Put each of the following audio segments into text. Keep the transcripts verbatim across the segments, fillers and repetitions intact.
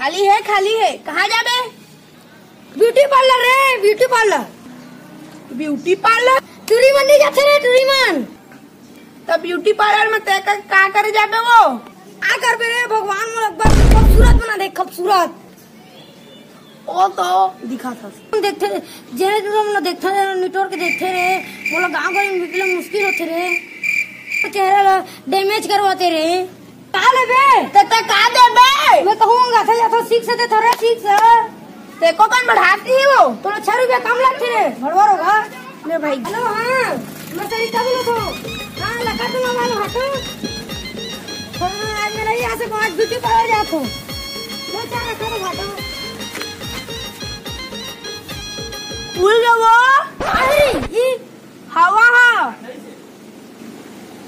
खाली हे, खाली हे। कहाँ जाबे? ब्यूटी पार्लर रे, ब्यूटी पार्लर। Beauty parlour? टूरी मन नहीं जाथे रे, टूरी मन। त ब्यूटी पार्लर में ते का, का करे जाबे वो? का करबे रे भगवान, मोला एक बार खूबसूरत बना दे, खूबसूरत। ओ तो दिखा था। देखथे, जेने दूर मन देखथे, निटोर के देखथे रे। मोला गाँव गली में निकले मुश्किल होथे रे। चेहरा ला डैमेज करवाथे रे। का लेबे? त, त का देबे? मैं कहूँ, गाथा जाथो, सीख से ते थोड़ा सीख से। ते को कन बढ़ाती ही वो? तोला छह रुपया कम लगथे रे, बड़वर होगा। ले भाई। हेलो, हाँ, मैं सरिता बोलत हूँ। हाँ, लगा दूंगा वाला हटो। हाँ, आज मेरा ही यहाँ से पाँच ब्यूटी पार्लर जात हो। दो चार रखा तो हटो। भूल गए वो? अरे, ई हवा हा।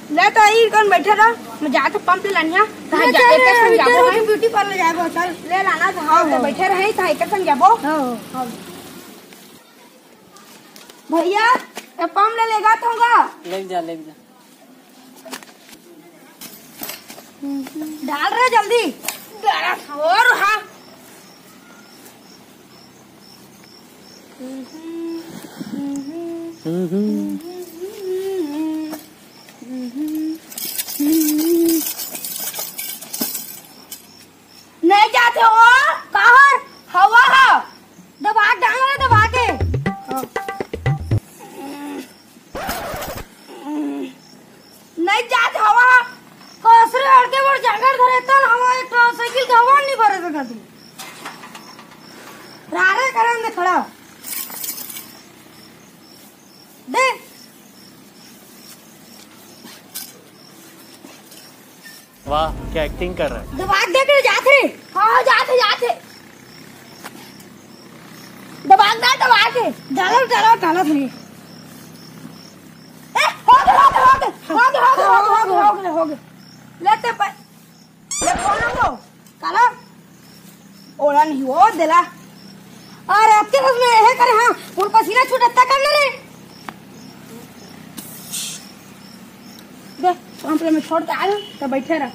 ले तो ई कन बैठे रह, मैं जात पंप ले लानिया। कहाँ ले जा, चल एक रे, संग जाबो इधर है। ब्यूटी पार्लर जाबो, चल। ले लाना था, हाँ, तो हाँ। बैठे रहे, कहाँ एक संग जाबो। हाँ, हाँ। भैया, ये पंप ले लेगा तो होगा। ले जा, ले जा। डाल रे जल्दी। और हाँ। नहीं जाते हो। काहर हवा हा। दबा के डांग रे, दबा के। नहीं जात हवा। कसरे अड़के बर जागर धरे तन हवा, एक ठो साइकिल के हवा नहीं भरे सकत। रारे करन दे खड़ा। दे। वाह, क्या एक्टिंग कर रहा है। दबा के देख रे, जात रे। हाँ, जात है, जात है। दबा के, दबा के। डालो, डालो, डालो थोड़ी। ए, हो गए, हो गए, हो गए। हो गए, हो गए, हो गए, हो गए, हो गए, हो गए। लेते पर, ले कौन हो? काला? ओला नहीं हो, देला। अरे, अतके बस में हे करे, हाँ, मोर पसीना छूटत तक कर ले रे। दे, पंप ले मैं छोड़ के आ रहा, तो बैठे रह।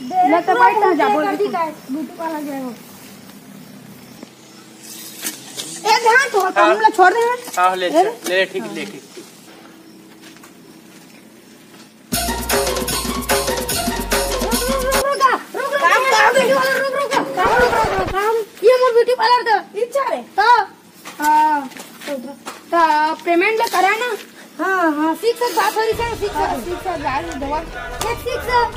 दे, ले तो बैठ ना जा, बोल कर दी दे। का, ब्यूटी पार्लर जाए हो। ए, ध्यान तो, हाँ। हम लोग छोड़ दे हैं। हाँ, ले, ए? चल, ले, ठीक, ले, ठीक, ठीक। रुक, रुक, रुक, रुक, रुक, रुक, रुक, काम, रुक, काम। रुक, रुक, रुक, रुक, काम, रुक, रुक, रुक, काम। ये मोर ब्यूटी पार्लर का। इच्छा रे। तो, हाँ। तो पेमेंट ला करा ना। हाँ, हाँ, सीख सक बात हो रही सर, सीख सक, सीख सक, गाड़ी दवा। एक सीख सक,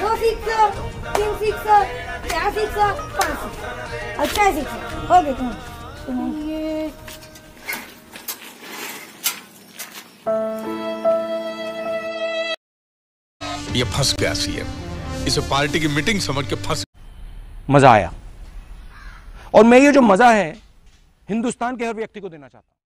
दो सीख सक, तीन सीख सक, चार सीख सक, पाँच सीख सक। अच्छा है सीख सक। हो गए तुम। ये ये फंस गया सीएम, इसे पार्टी की मीटिंग समझ के फंस। मजा आया। और मैं ये जो मजा है हिंदुस्तान के हर व्यक्ति को देना चाहता हूं।